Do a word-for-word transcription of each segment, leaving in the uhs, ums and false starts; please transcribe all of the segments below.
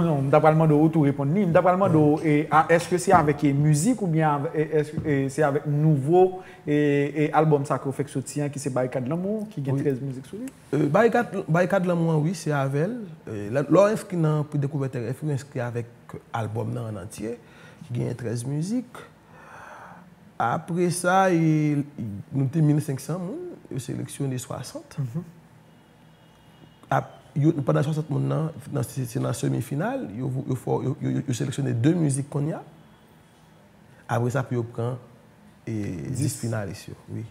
Non, m ta pral mande w, ou tou reponn li. M ta pral mande w, e, a, èske se avèk, e, mizik oubyen avè-, e, èske, e, se avèk nouvo, e, e, albòm sa ke w fèk soti an, ki se Barikad Lanmou, ki gen trèz mizik sou li? E, Barikad, Barikad Lanmou an, wi, se avè l. E, lè, lè w enskri nan Prix Découverte R F I, ou enskri avèk albòm nan an antye, ki genyen trèz mizik. Apre sa, e, nou te mil senk san moun, yo seleksyone swasant. Ap, yo, pandan swasant moun nan, nan, se, se nan semi final, yo, yo, fè, yo, yo, yo seleksyone de mizik kounye a. Apre sa, pou yo pran, e, dis finalis yo, wi.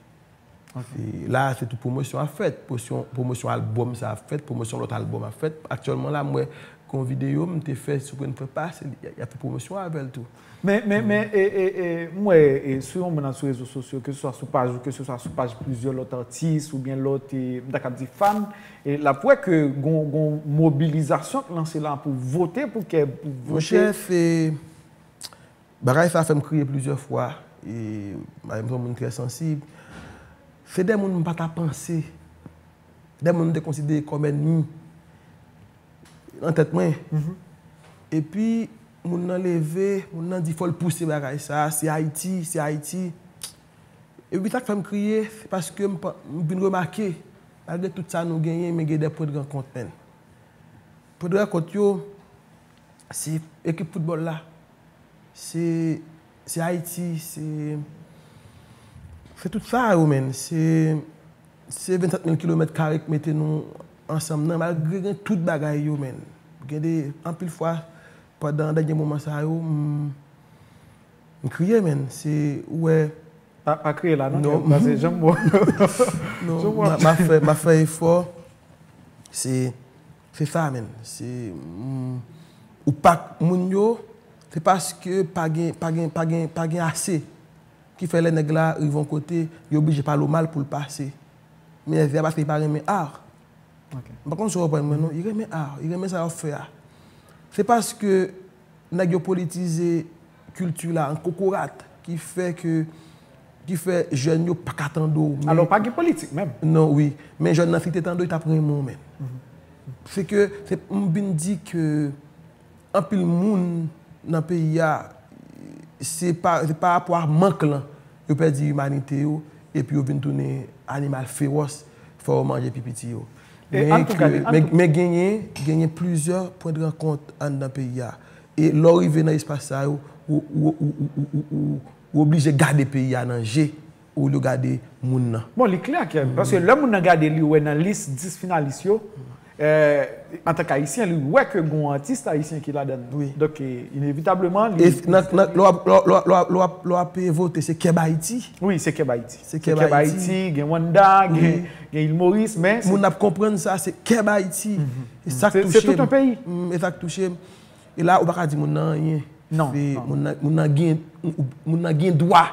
E la, se tout pwomosyon ap fèt, pwomosyon, pwomosyon albòm sa ap fèt, pwomosyon lòt albòm ap fèt. Aktyèlman la, m wè gen yon videyo m te fè sou Grenn Frè pase, y a, y a fè pwomosyon avè l tou. Men, men, men, e, e, e, m wè, e, sou yon moun nan sou rezo sosyo, ke se swa sou paj ou, ke se swa sou paj plizyè lòt atis oubyen lòt, e, m ta kab di fan, e l ap wè ke gon, gon mobilizasyon k lanse la pou vote pou Kèb, pou vote. Monchè, se, bagay sa fè m kriye plizyè fwa, e, m se yon moun trè sansib. Se de moun m pa ta panse, de moun m te konsidere kòm ènmi nan tèt mwen. Epi, moun nan leve, moun nan di fò l pouse bagay sa, se Ayiti, se Ayiti. Epi sa k fè m kriye, se paske m pa, m vin remake, malgre tout sa nou genyen, men gen de pwen de rankont, menn. Pwen de rankont yo, se ekip foutbòl la, se, se Ayiti, se, se tout sa yo, menn. Se, se vennsèt mil kilomèt kare k mete nou ansanm nan, malgre gen tout bagay yo, menn. Gen de, anpil fwa, pandan dènye moman sa yo, m, m kriye, menn. Se, ou wè, Pa, pa kriye la, non, non. Kèm, pase janm bon. Non, janm bon. M a, m a fè, m a fè efò. Se, se sa, menn. Se, mm, ou pa k moun yo, se paske pa gen, pa gen, pa gen, pa gen ase. Ki fè lè nèg la rive yon kote, yo oblije pale w mal pou l pase. Men lè a paske li pa renmen ar. Ok. M pa konn si w konprann mwen, non. Li renmen ar, li renmen sa y ap fè a. Se paske nèg yo politize kilti la an kokorat, ki fè ke, ki fè jèn yo pa ka tande w, men alò, pa gen politik menm. Non, wi. Men jèn nan, si te tande w, li t ap renmen w menm. Se ke, se, m vin di ke anpil moun nan peyi a, se pa, se pa rapò a mank lan, yo pèdi imanite yo, epi yo vin tounen animal fewòs, fò yo manje pi piti yo. E men, men genyen, genyen plizyè pwen de rankont anndan peyi a. E lè w rive nan espas sa yo, ou, ou, ou oblije gade peyi a nan je, olye w gade moun nan. Bon, li klè ke, paske lè moun nan gade, li wè nan lis dis finalis yo, eh, antanke Ayisyen, li wè ke gon atis ayisyen ki ladan l. Wi. Donk, eh, inevitableman, li... E nan, nan, lè w ap, lè w ap, lè w ap, lè w ap, lè w ap, eh, vote, se Kèb Ayiti. Wi, se Kèb Ayiti. Se Kèb Ayiti, gen Wanda, gen, gen Il Maurice, men se... Moun ap konprann sa, se Kèb Ayiti. E sa k touche m. Se tout yon peyi. Mm, e sa k touche m. E la, ou pa ka di moun nan anyen. Non, non. Moun nan, moun nan gen, moun nan gen dwa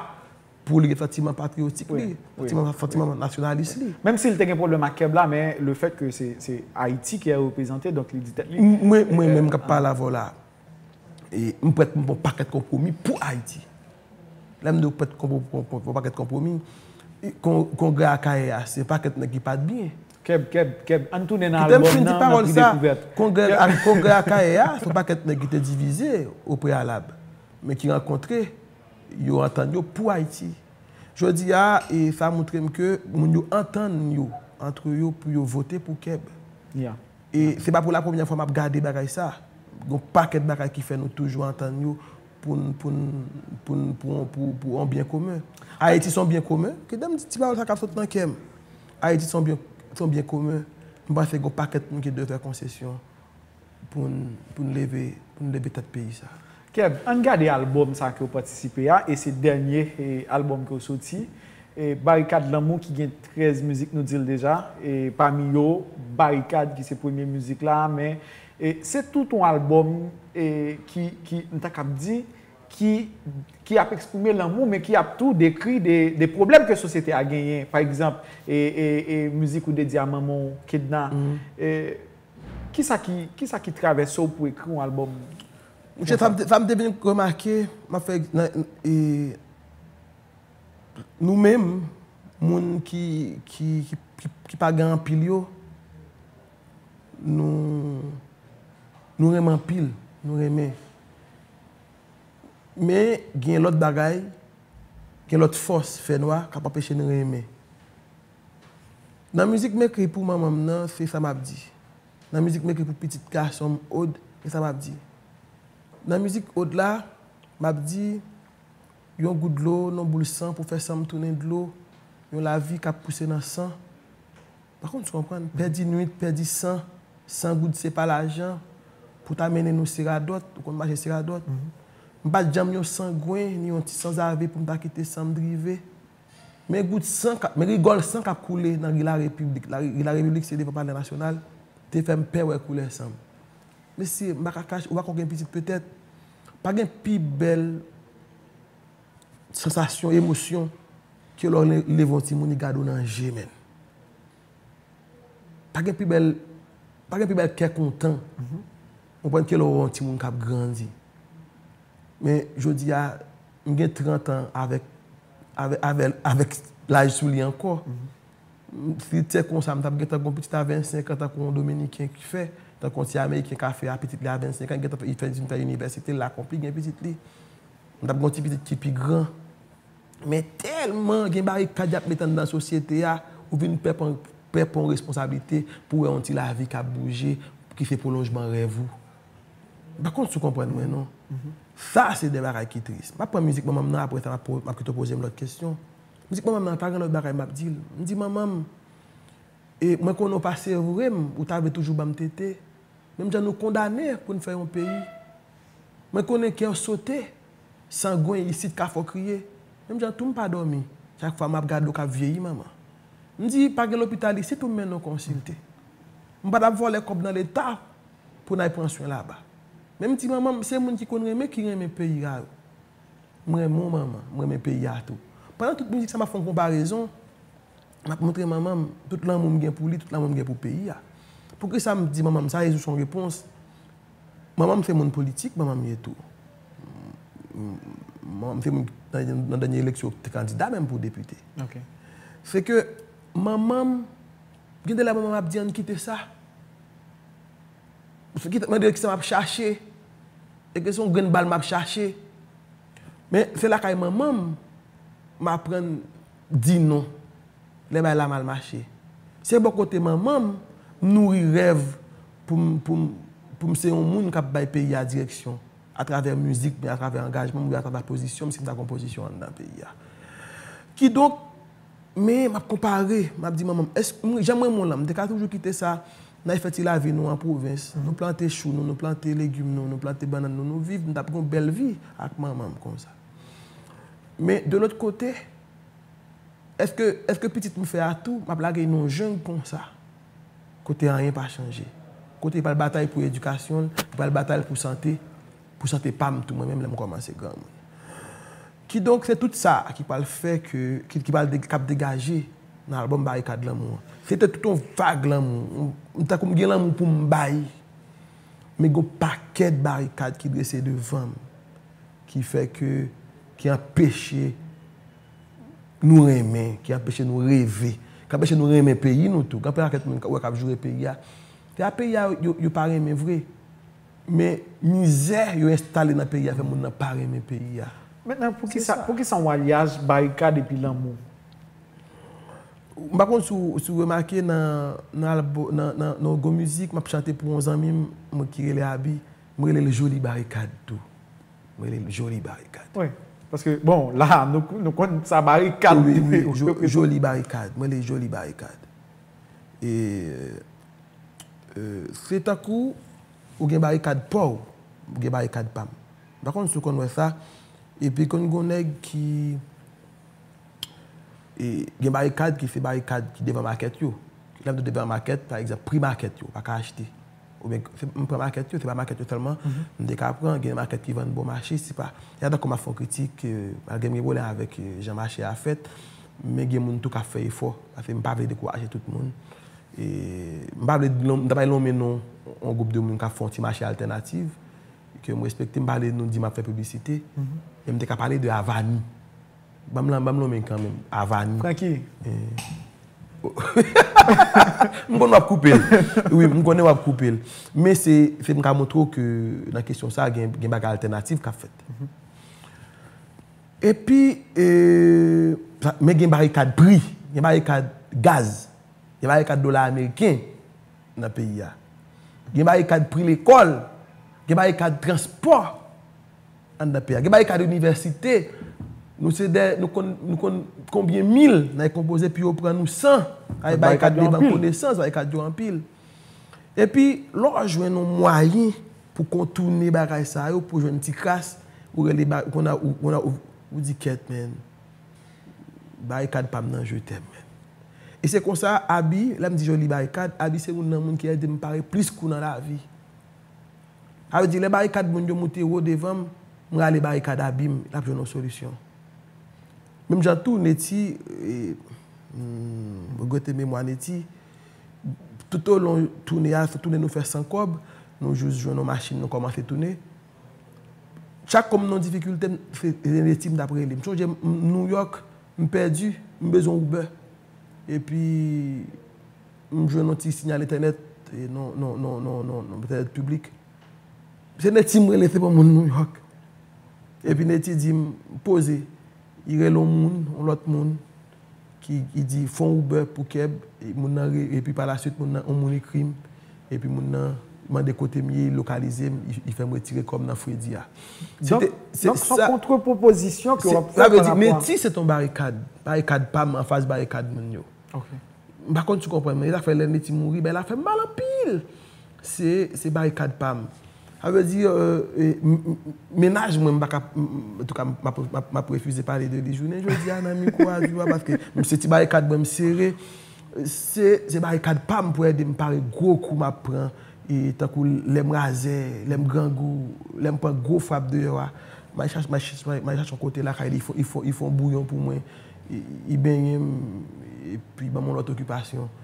pou li gen santiman patriyotik li, santiman, santiman nasyonalis li. Menm si l te gen pwoblèm ak Kèb la, men le fait que se, se Ayiti ki reprezante, donk li di tèt li. M-, mwen, mwen menm k ap pale avè w la, e m prèt pou m pran yon pakèt konpwomi pou Ayiti. Lè m di w prèt pou m pran yon pakèt konpwomi, kon-, kongrè Akayè a, se yon pakèt nèg ki pa t byen. Kèb, Kèb, Kèb, ann tounen nan albòm nan, nan Prix Découverte. Kongrè, ak kongrè Akayè a, se yon pakèt nèg ki te divize o preyalab, men ki rankontre, yo antann yo pou Ayiti. Jodi a, e sa montre m ke moun yo antann yo, antre yo, pou yo vote pou Kèb. E se pa pou la premyè fwa m ap gade bagay sa. Gon pakèt bagay ki fè nou toujou antann yo pou n, pou n, pou n, pou, pou, pou yon byen komen. Ayiti se yon byen komen. Kite m di ti pawòl sa k ap sot nan kè m. Ayiti se yon byen, se yon byen komen. M panse gon pakèt moun ki dwe fè konsesyon pou n, pou n leve, pou n leve tèt peyi sa. Kèb, ann gade albòm sa ke w patisipe a, e se dènye, e, albòm ke w soti. E Barikad Lanmou ki gen trèz mizik, nou di l deja, e pami yo Barikad ki se premye mizik la, men, e, se tout yon albòm, e, ki, ki, m ta kab di, ki, ki ap eksprime lanmou, men ki ap tou dekri de, de pwoblèm ke sosyete a genyen. Pa egzanp, e, e, e, mizik ou dedye a manman w, Kedna. E, kisa ki, kisa ki travèse w pou ekri yon albòm konsa? Monchè, sa m te, sa m te vin remake, m ap fè, nan, e, nou menm, moun ki, ki, ki, ki, ki pa gen anpil yo, nou, nou renmen anpil. nou renmen. Men gen lòt bagay, gen lòt fòs fènwa k ap anpeche n renmen. Nan mizik m ekri pou manman m nan, se sa m ap di. Nan mizik m ekri pou pitit gason m, Od, se sa m ap di. Nan mizik Od la, m ap di, yon gout dlo, yon boul san pou fè san m tounen dlo, yon lavi k ap pouse nan san. Pa konn si w konprann, pèdi nwit, pèdi san, san goud se pa lajan, pou ta mennen nou se radòt, ou konn mache se radòt. M pa t janm yon sangwen, ni yon ti sanzave pou m ta kite san m drive. Men gout san k ap, men rigòl san k ap koule nan ri Larepiblik, la, ri Larepiblik se devan Palè Nasyonal, te fè m pè wè koulè san m. Mesye, m pa ka kache, ou pa konn gen pitit petèt, pa gen pi bèl sansasyon, emosyon, ke lè w le- leve yon timoun, li gade w nan je, menn. Pa gen pi bèl, pa gen pi bèl kè kontan. Ou konprann ke lè w wè yon timoun k ap grandi. Men jodi a, m gen trant an avèk, avèk, avèk, avèk laj sou li ankò. Si se konsa, m t ap gentan gen yon pitit a vennsenk an, tankou yon Dominiken ki fè, tankou yon ti Ameriken ka fè a pitit li a vennsenk an, li gentan fè, li fè, li fin fè inivèsite, l akonpli, gen pitit li. M t ap gen yon ti pitit ki pi gran. Men tèlman gen barikad y ap met anndan sosyete a, ou vin pè pran, pè pran responsablite pou wè yon ti lavi k ap bouje, ki se pwolonjman rèv ou. M pa konn si w konprann mwen, non. Sa, se de bagay ki tris. M ap pran mizik manman m nan, apre sa, m ap po- m ap kite w poze m lòt kesyon. Mizik manman m nan, pa gen lòt bagay m ap di l. M di, "Manman m, e mwen konnen w pa sevre m, ou ta vle toujou ban m tete. Menm jan nou kondane pou n fè yon peyi. Mwen konnen kè w sote, sangwen isit ka fè w kriye. Menm jan tou m pa dòmi, chak fwa m ap gade w k ap vyeyi, manman." M di, "Pa gen lopital isit pou m mennen w konsilte. M pa t ap vòlè kòb nan Leta pou n al pran swen laba." Men m di, "Manman m, se moun ki konn renmen, ki renmen peyi a yo." M renmen w, manman. M renmen peyi a tou. Pandan tout mizik sa, m ap fè yon konparezon. M ap montre manman m tout lanmou m gen pou li, tout lanmou m gen pou peyi a. Poukisa m di manman m sa, e sou son repons? Manman m se moun politik, manman m ye tou. Manman m se moun ki nan, nan dènye eleksyon te kandida menm pou depite. Se ke manman m, gen de lè manman m ap di, "Ann kite sa." Ki t ap mande kisa m ap chache. E ke se yon grenn bal m ap chache. Men se lakay manman m, m aprann di non lè bagay la mal mache. Se bò kote manman m, m nouri rèv pou m, pou m, pou m se yon moun k ap bay peyi a direksyon atravè mizik, men atravè angajman m, oubyen atravè pozisyon m, si m ta gen yon pozisyon anndan peyi a. Kidonk, men m ap konpare, m ap di manman m, èske, m, jan mwen renmen w lan, m te ka toujou kite sa, n al fè ti lavi nou an pwovens. Nou plante chou nou, nou plante legim nou, nou plante bannann nou, nou viv, m t ap gen yon bèl vi ak manman m konsa. Men, de lòt kote, èske, èske pitit m fè a tou, m ap lage l nan yon jeng konsa? Kote anyen pa chanje. Kote li pral batay pou edikasyon l, li pral batay pou sante, pou sante pa m tou mwen menm lè m kòmanse granmoun. Kidonk, se tout sa ki pral fè ke, ki, ki pral de, k ap degaje nan albòm Barikad Lanmou an. Se te tout yon vag lanmou. M, m tankou m gen lanmou pou m bay. Men gen yon pakèt barikad ki drese devan m, ki fè ke, ki anpeche nou renmen, ki anpeche nou reve, ki anpeche nou renmen peyi nou tou. Gen anpil pakèt moun k ap, wè k ap joure peyi a. Se pa peyi a yo, yo pa renmen vre. Men mizè yo enstale nan peyi a fè moun nan pa renmen peyi a. Mentnan, poukisa, poukisa yon alyaj barikad epi lanmou? M pa konn si w, si w remake nan, nan, nan, nan, nan yon gwo mizik, m ap chante pou yon zanmi m, mwen ki rele Abi, m rele l Joli Barikad tou. M rele l Joli Barikad. Wi, paske, bon, la, nou, nou konn sa barikad. Wi, wi, jo, Joli Barikad. Mwen rele l Joli Barikad. E, e, se tankou ou gen barikad pa w, ou gen barikad pa m. M pa konn si w konn wè sa. Epi konn gen yon nèg ki, e, gen barikad ki se barikad ki devan makèt yo. Lè m di devan makèt, pa egzanp, pri makèt yo, ou pa ka achte. Oubyen, se, m pran makèt yo, se pa makèt yo sèlman, m te ka pran, gen makèt ki vann bò mache, se pa, e atankou m ap fè yon kritik, e, malgre m gen pwoblèm avèk, e, jan mache a fèt, men gen moun tou k ap fè efò, paske m pa vle dekouraje tout moun. E, m pa vle, m ta bay lonmen non yon gwoup de moun k ap fè yon ti mache altènativ, ke m respekte, m pa vle nou di m ap fè piblisite, men m te ka pale de Avani. Ban m lan, ban m lonmen kanmenm. Avani. Francky. Eh. M konn w ap koupe l. Wi, m konnen w ap koupe l. Men se, se m ka montre w ke nan kesyon sa, gen, gen bagay altènatif k ap fèt. Epi, e, sa, men gen barikad pri, gen barikad gaz, gen barikad dola ameriken nan peyi a. Gen barikad pri lekòl, gen barikad transpò anndan peyi a. Gen barikad inivèsite, nou se de, nou konn, nou konn konbyen mil nan konpoze, epi yo pran nou san. Ay, barikad devan konesans, barikad yo anpil. Epi, lè w jwenn yon mwayen pou kontounen bagay sa yo, pou jwenn ti kras, ou rele ba, ou konn a, ou, ou, ou, ou di kèt, men, barikad pa m nan, je t'aime, men. E se konsa, Abi, lè m di Joly Barikad, Abi se youn nan moun ki ede m pare plis kou nan lavi. Sa vle di, lè barikad moun yo moute wo devan m, m rale barikad Abi m, l ap jwenn yon solisyon. Menm jan tou, Neti, e, hmm, regrete memwa Neti, toutolon toune a, toune nou fè san kòb, nou jis jwenn yon machin, nou kòmanse toune. Chak kou m nan difikilte, m, se, se Neti m t ap rele. M sonje m, m Nouyòk, m pèdi, m bezwen Uber. Epi, m jwenn yon ti sinyal entènèt, e non, non, non, non, non, non, entènèt piblik. Se Neti m rele, se pa moun Nouyòk. Epi Neti di m, poze. Li rele yon moun, yon lòt moun, ki, ki di, fè yon Uber pou Kèb, e moun nan re, epi pa la swit, moun nan, yon moun ekri m, epi moun nan mande kote m ye, li lokalize m, li, li fè m retire kòb nan fredi a. Se Donk, te, se donk, se yon sa, kontreprepozisyon ke se, w ap sa fè vle pa di, rapò a Neti se t yon barikad, barikad pa m anfas barikad moun yo. Ok. M pa konn si w konprann, men zafè lè Neti mouri, bagay la fè m mal anpil. Se, se barikad pa m. Sa vle di, euh, e, m, m, mennaj mwen, m pa ka, m, m, antouka, m, m ap, m ap, m ap refize pale de li jounen jodi a nan mikwo a, tu vois, paske m, se ti barikad mwen, m sere. Se, se barikad pa m pou ede m pare gwo kou m ap pran, e tankou lè m razè, lè m grangou, lè m pran gwo frap deyò a. M al chache, m al chache, m al chache yon kote lakay li, li fè, li fè, li fè yon bouyon pou mwen, li, li benyen m, epi ban m yon lòt okipasyon.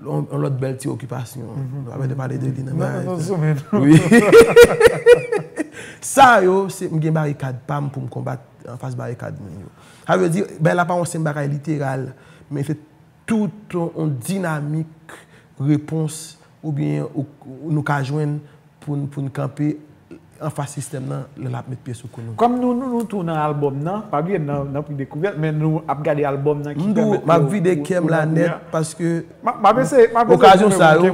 Yon, yon lòt bèl ti okipasyon. Nou pa mete pale de li nan bagay sa. Wi. Sa yo, se, m gen barikad pa m pou m konbat anfas barikad moun yo. Sa vle di, bagay la pa yon senp bagay literal, men se tout yon, yon dinamik repons oubyen ou, nou ka jwenn pou n, pou n kanpe anfas sistèm nan lè l ap met pye sou kou nou. Kòm nou, nou, nou tou nan albòm nan, pa bliye nan, nan pri dekouvèt, men nou ap gade albòm nan ki pèmèt nou, m ap vide kè m la nèt, paske m ap eseye, m ap eseye okazyon sa yo,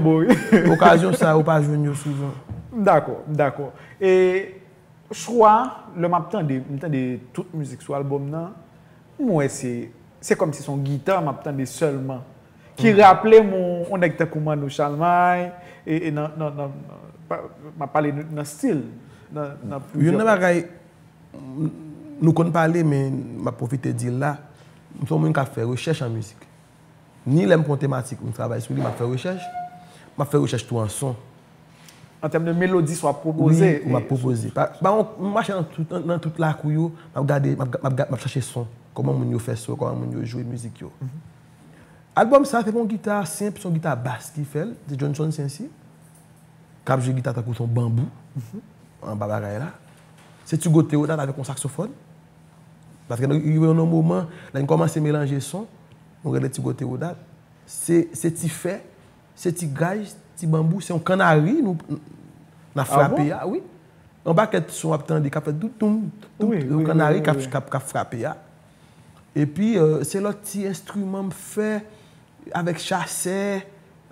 okazyon sa yo pa jwenn yo souvan. M dakò, m dakò. E chwa, lè m ap tande, m tande tout mizik sou albòm nan, m wè se, se kòmsi se yon gita m ap tande sèlman. Ki raple m yon, yon nèg tankou Manno Chalmay, e, e nan, nan, nan, nan, pa, m ap pale nan, nan stil, nan, nan plizyè. Youn nan bagay, m, nou konn pale, men m ap pwofite di l la, m se yon moun k ap fè rechèch an mizik. Ni lè m pran yon tematik, m travay sou li, m ap fè rechèch, m ap fè rechèch tou an son. An tèm de melodi sa w ap pwopoze. Wi, m ap pwopoze. Pa, pa, m mache nan tout, nan, nan tout lakou yo, m ap gade, m ap, m ap, m ap chache son. Kòman moun yo fè son, kòman moun yo jwe mizik yo. Albòm sa, se pa yon gita senp, se yon gita bas ki fè l. Se Johnson Saincy k ap jwe gita tankou se yon banbou anba bagay la. Se Tigo Theodat avèk yon saksofòn. Paske nou rive nan yon moman, lè n kòmanse melanje son, nou rele Tigo Theodat. Se, se ti fè, se ti gaj, ti banbou, se yon kannari nou, n ap frape a, wi. Yon pakèt son w ap tande k ap fè doudoum, tout, yon kannari k ap, k ap, k ap frape a. Epi, euh, se lòt ti enstriman m fè avèk chasè,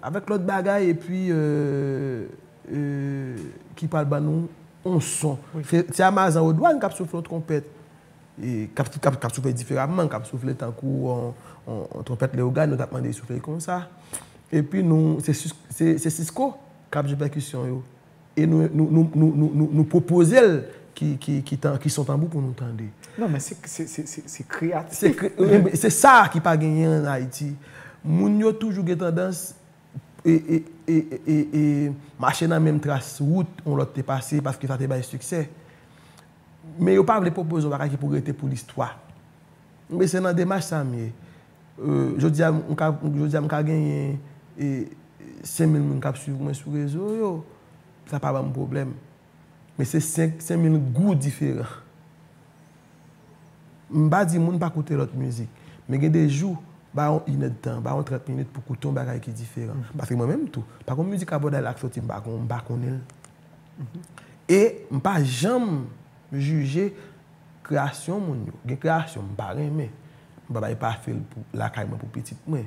avèk lòt bagay, epi, euh, euh, ki pral ban nou yon son. Se, se Amazan Odwàn k ap soufle yon twonpèt. E k ap, k ap, k ap soufle diferaman, k ap soufle tankou yon, yon, yon twonpèt leyogàn, nou t ap mande l soufle l konsa. Epi nou, se Sis-, se, se Sisko k ap jwe pèkisyon yo. E nou, nou, nou pwopoze l ki, ki, ki tan, ki son tanbou pou nou tande. Non, men se, se, se, se, se kreyatif. Se kre-, se sa ki pa genyen an Ayiti. Moun yo toujou gen tandans e, e, e, e, e mache nan menm tras wout yon lòt te pase paske sa te bay siksè. Men yo pa vle pwopoze yon bagay ki pou rete pou listwa. Men se nan demach sa m ye. Euh, jodi a, m ka, jodi a, m ka genyen, e, senk mil moun k ap swiv mwen sou rezo yo. Sa pa ban m pwoblèm. Men se senk, senk mil gou diferan. M pa di moun pa koute lòt mizik. Men gen de jou, Ba yon inèdtan, ba yon trant minit pou koute yon bagay ki diferan. Paske mwen menm tou, pa gen mizik Abòday la k soti, m pa kon, m pa konnen l. E m pa janm jije kreyasyon moun yo. Gen kreyasyon m pa renmen. M pa bay pafe l pou lakay mwen pou pitit mwen.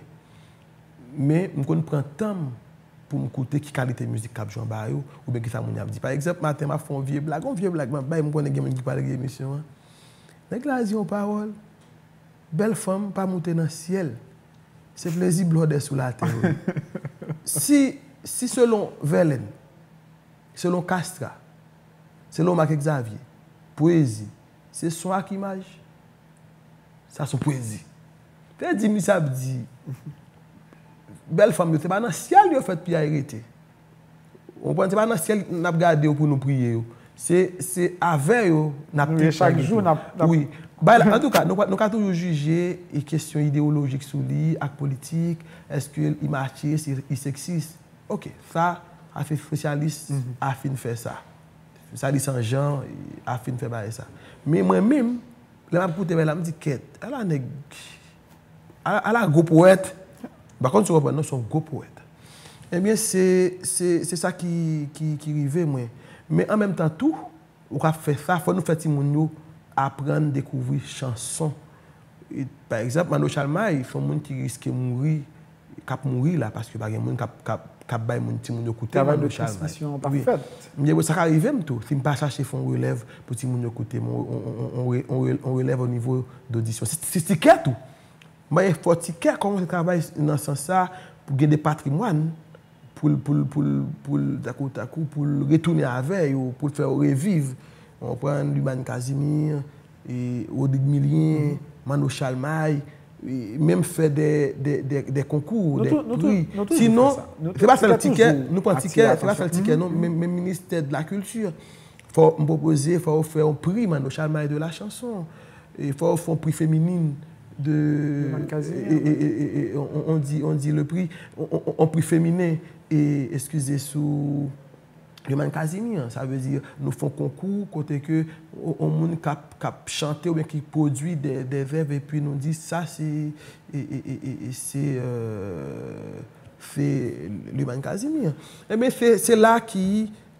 Men m konn pran tan m pou m koute ki kalite mizik k ap jwe anba yo, oubyen kisa moun yo ap di. Pa egzanp, maten m ap fè yon vye blag, yon vye blag m ap bay, m konnen gen moun ki pral ri emisyon an. Nèg la di yon pawòl, bèl fanm pa moute nan syèl. Se plezi blòdè sou latè, wi. Si, si selon Vèlèn, selon Castra, selon Marc Exavier, pwezi, se son ak imaj. Sa se yon pwezi. Te di misye ap di, bèl fanm yo, se pa nan syèl yo fèt pou y al rete. Ou konprann? Se pa nan syèl n ap gade yo pou nou priye yo. Se, se avè yo n ap Nou ye chak jou n ap, n ap Wi. Bay la, antouka, nou, nou ka toujou jije e kesyon ideyolojik sou li ak politik, èske li matche, si li seksis. Ok, sa, afè sosyalis a fin fè sa. Sosyalis an jan a fin fè bagay sa. Men mwen menm, lè m ap koute bagay la, m di kèt, ala nèg, ala, ala gwo powèt. M pa konn si w konprann, non, se yon gwo powèt. Ebyen, se, se, se sa ki, ki, ki rive mwen. Men an menm tan tou, ou ka fè sa, fò nou fè timoun yo aprann dekouvri chanson. E, pa egzanp, Manno Chalmay, se yon moun ki riske mouri, k ap mouri la, paske pa gen moun k ap, k ap, k ap bay moun, timoun yo koute Travay de Manno Chalmay. Transmisyon an pa Wi. Fèt. M di, sa ka rive m tou, si m pa chache fè yon relèv pou timoun yo koute, m, yon, yon, yon, yon re-, yon re-, yon relèv o nivo dodisyon. Si, si, si kè tou. Mwen fò ti kè kòmanse travay nan sans sa pou gen de patrimwàn pou l, pou l, pou l, pou l, takou, takou, pou l retounen avè yo, pou l fè yo reviv. Ou konprann, Lumane Casimir, e, Rodrigue Milien, Manno Chalmay, e, menm fè de, de, de, de konkou, Nou de tou-, nou tou-, pri. nou toujou Sinon, fè sa. Nou se pa tou-, sèl fè tikè, toujou nou pran tikè, atire se pa sèl atannsyon. tikè, non, Mhm. menm, menm ministè de la kilti. Fò m pwopoze, fò yo fè yon pri Manno Chalmay de la chanson. E fò yo fè yon pri feminin de Lumane Casimir, e, e, e, e, e, on, on di, on di le prix, on, on, on pri feminen, e, eskize, sou Lumane Casimir. Sa vle di, nou fè yon konkou kote ke on, on moun k ap, k ap chante oubyen ki pwodui de, de zèv, epi nou di sa se, e, e, e, e, e se, euh, se Lumane Casimir. Ebyen, se, se la ki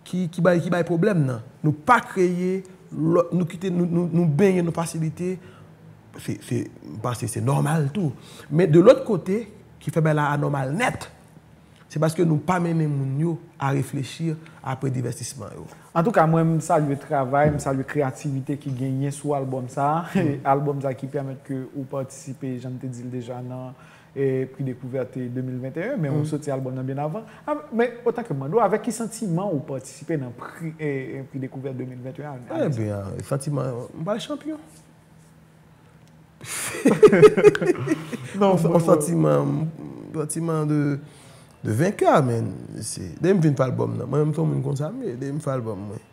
ki, ki bay, ki bay pwoblèm nan. Nou pa kreye, lò-, nou kite, nou, nou, nou benyen nan fasilite, se, se, m panse se nòmal tou. Men de lòt kote, ki fè bagay la anòmal nèt, se paske nou pa mennen moun yo a reflechi apre divèstisman yo. Antouka, mwen, m salye travay, m salye kreyativite ki genyen sou albòm sa a. Albòm sa a ki pèmèt ke ou patisipe, jan m te di l deja, nan e, Prix Découverte de mil venteyen, men ou soti albòm nan byen avan. A, men, otan ke m mande w, avèk ki santiman ou patisipe nan Prix, e, e, Prix Découverte de mil venteyen a, Ebyen, santiman, m pral chanpyon. Non, On, on santiman, santiman de, de venkè, men se, depi m fin fè albòm nan, mwen menm se yon moun konsa m ye, depi m fè albòm mwen,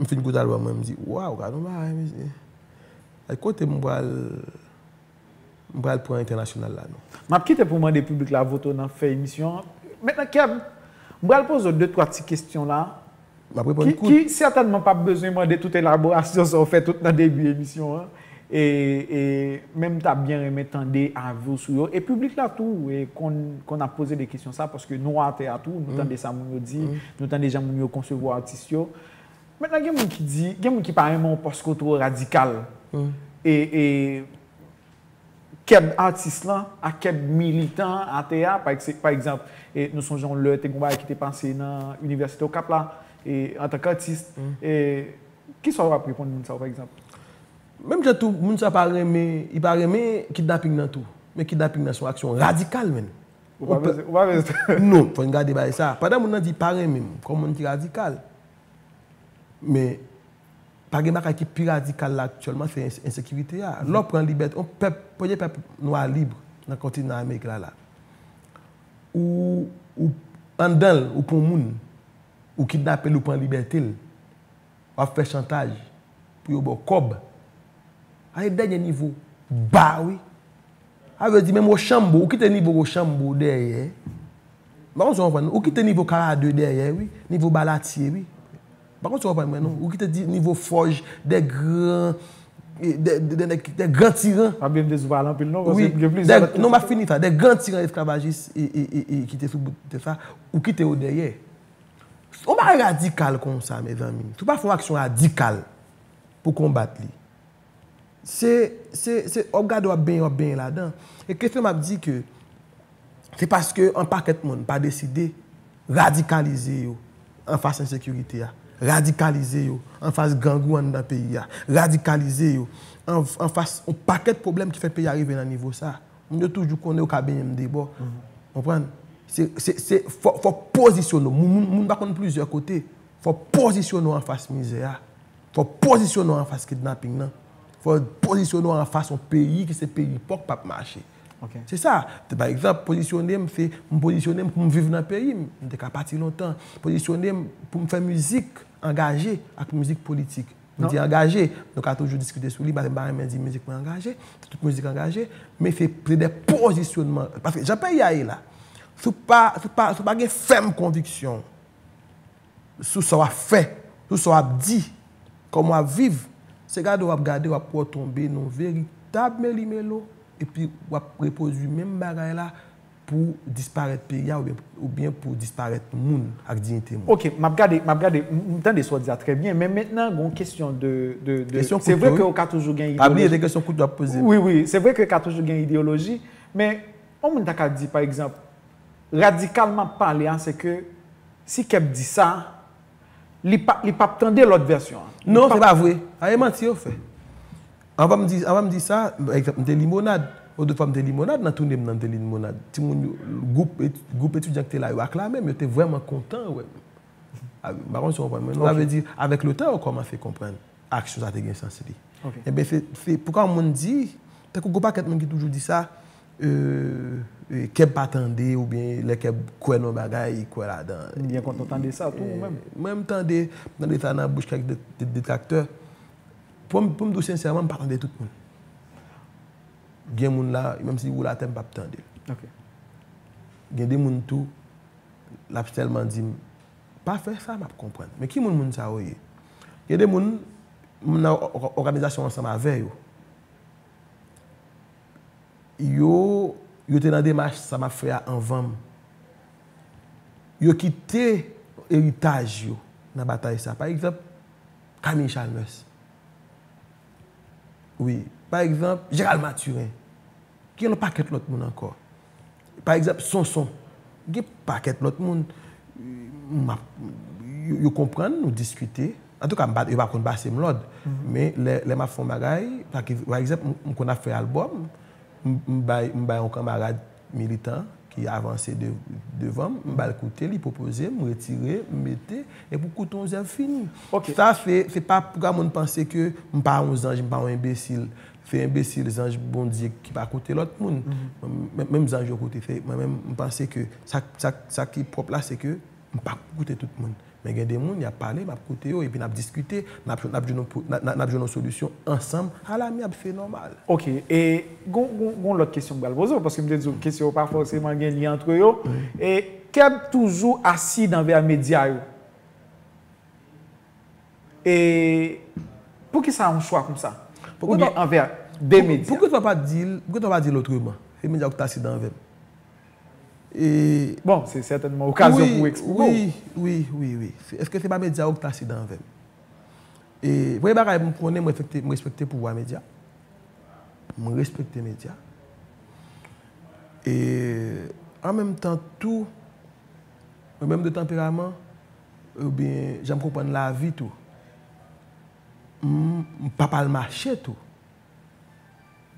m fin koute albòm mwen, m di, waw, gade yon bagay, mesye. Ay, kote m pral M pral pran entènasyonal la, non. M ap kite pou mande piblik la vote w nan fè emisyon an. Mentnan, Keb, m pral poze w de twa ti kesyon la. M ap reponn Ki, kout. ki sètènman p ap bezwen mande tout elaborasyon sa w fè tout nan debi emisyon an. E, e, men m ta byen renmen tande avi w sou yo. E piblik la tou, e, konn, konn ap poze de kesyon sa, paske nou atè a tou, nou tande sa moun yo di, nou tande jan moun yo konsevwa atis yo. Mentnan, gen moun ki di, gen moun ki pa renmen w paske w twò radikal. E, e, Keb atis lan ak Keb militan atè a, pa egse-, pa egzanp, e, nou sonje yon lè te gen yon bagay ki te pase nan Inivèsite Okap la, e, antanke atis, e, kisa w ap reponn moun sa yo, pa egzanp? Menm jan tou, moun sa pa renmen, li pa renmen kidnaping nan tou. Men kidnaping nan se yon aksyon radikal, menn. Ou pa bezwen, ou pa bezwen. Non, fò n gade bagay sa. Pandan moun nan di pa renmen m, kòm moun ki radikal. Men, pa gen bagay ki pi radikal la aktyèlman, se ens-, ensekirite a. Lè w pran libète, yon pèp, premye pèp nwa lib nan kontinan Amerik la, la. Ou, ou, anndan l, ou pran moun, ou kidnape l, ou pran libète l, w ap fè chantaj pou yo ba w kòb. A se dènye nivo ba, wi. Sa vle di menm Wochanbo, ou kite nivo Wochanbo dèyè. M pa konn si w konprann. Ou kite nivo Karadè dèyè, wi. Nivo Balatye, wi. M pa konn si w konprann mwen, non. Ou kite di-, nivo Fòj, de gran e, de, de, de, de, de gran tiran. Pa bliye m te di w pale anpil non, paske gen plizyè lòt kesyon. Non, m ap fini sa. De gran tiran esklavajis e, e, e, e, ki te sou bout tè sa, ou kite yo dèyè. Yon bagay radikal konsa, mezanmi, si w pa fè yon aksyon radikal pou konbat li, se, se, se, w ap gade w ap benyen, w ap benyen ladan. E kesyon m ap di ke, se paske yon pakèt moun pa deside radikalize yo anfas ensekirite a, radikalize yo anfas gang ou anndan peyi a, radikalize yo an, anfas yon pakèt pwoblèm ki fè peyi a rive nan nivo sa. Moun yo toujou konnen yo ka benyen m de bò. Konprann? Se, se, se, fò, fò pozisyone w. Moun, moun, moun pa konn plizyè kote. Fò pozisyone w anfas mizè a. Fò pozisyone w anfas kidnaping nan. Fò pozisyone w anfas yon peyi ki se peyi pòk p ap mache. Se sa. Pa egzanp, pozisyone m, se m pozisyone m pou m viv nan peyi m. M te ka pati lontan. Pozisyone m pou m fè mizik angaje ak mizik politik. M di angaje, nou ka toujou diskite sou li, paske m pa renmen di mizik mwen angaje, tout mizik angaje, men se, se de pozisyonman, paske jan peyi a ye la, si w pa, si w pa, si w pa gen fèm konviksyon sou sa w ap fè, sou sa w ap di, kòman w ap viv, se gade w ap gade, w ap wè w tonbe nan yon veritab melimelo, epi w ap repwodui menm bagay la pou disparèt peyi a oubyen, oubyen pou disparèt moun ak diyite moun. Ok, m ap gade, m ap gade, m, m tande sa w di a trè byen, men mentnan, gen yon kesyon de, de, de, se vre ke w ka toujou gen ideoloji. Pa bliye, se kesyon kout w ap poze m. Wi, wi, se vre ke ka toujou gen ideoloji, men yon moun ta ka di, pa egzanp, radikalman pale a, se ke si Keb di sa, li pa, li p ap tande lòt vèsyon an. Non, se pa vre. A, e manti yo fè. Anvan m di, anvan m di sa, pa egzanp, m te Limonad. Otrefwa, m te Limonad, nan toune m nan, m te Limonad. Timoun yo, gwoup, gwoup etidyan ki te la, yo aklame m, yo te vrèman kontan wè m. A, m pa konn si w konprann mwen. Sa vle di, avèk letan, yo kòmanse konprann aksyon sa te gen sans li. Enben, se, se poukwa moun di, tankou gwo pakèt moun ki toujou di sa, e, e, Keb pa tande, oubyen lè Keb kwè nan bagay, li kwè ladan. M byen kontan tande sa tou, ou menm? Mwen, m tande, m tande sa nan bouch kèk de, de, detraktè. Pou m, pou m di w sensèman, m pa tande tout moun. Gen moun la, menm si li woule atè, m p ap tande l. Gen de moun tou, l ap sèlman di m, pa fè sa, m ap konprann. Men ki moun moun sa yo ye? Gen de moun, m nan ò-, ò-, òganizasyon ansanm avè yo. Yo, yo te nan demach sa m ap fè a anvan m. Yo kite eritaj yo nan batay sa. Pa egzanp, Camille Chalmers. Wi. Pa egzanp, Gérald Mathurin. Gen yon pakèt lòt moun ankò. Pa egzanp, Sonson. Gen pakèt lòt moun. M ap, yo, yo konprann, nou diskite. Antouka, m pa, yo pa konn pase m lòd. Men lè, lè m ap fè yon bagay, pa ki, pa egzanp, m, m konn ap fè albòm, m, m bay, m bay yon kanmarad militan ki avanse de, devan m, m ba l koute, li pwopoze, m retire, m mete, epi w koute yon zèv fini. Sa se, se pa pou ka moun panse ke m pa yon zanj, m pa yon enbesil. Se enbesil, zanj Bondye ki pa koute lòt moun. Men, menm zanj yo koute. Se, mwen menm, m panse ke sa, sa, sa ki pwòp la, se ke m pa koute tout moun. Men gen de moun, y ap pale, m ap koute yo, epi n ap diskite, n ap, n ap jwenn yon po-, n ap, n ap jwenn yon solisyon ansanm, alamyab, se nòmal. Ok, e gon, gon, gon lòt kesyon m pral poze w, paske m te di w kesyon yo pa fòseman gen lyen antre yo. E Keb toujou asid anvè medya yo. E poukisa yon chwa konsa? Oubyen anvè de medya? Poukisa w pa di l, poukisa w pa di l otreman? Se medya yo ki t asid anvè m. E bon, se sètènman okazyon pou w eksprime w. Wi, wi, wi, wi. Se, èske se pa medya yo ki t asid anvè m? E premye bagay, m konnen, m respekte, m respekte pouvwa medya. M respekte medya. E an menm tan tou, mwen menm de tanperaman, oubyen jan m konprann lavi tou, m, m p ap al mache tou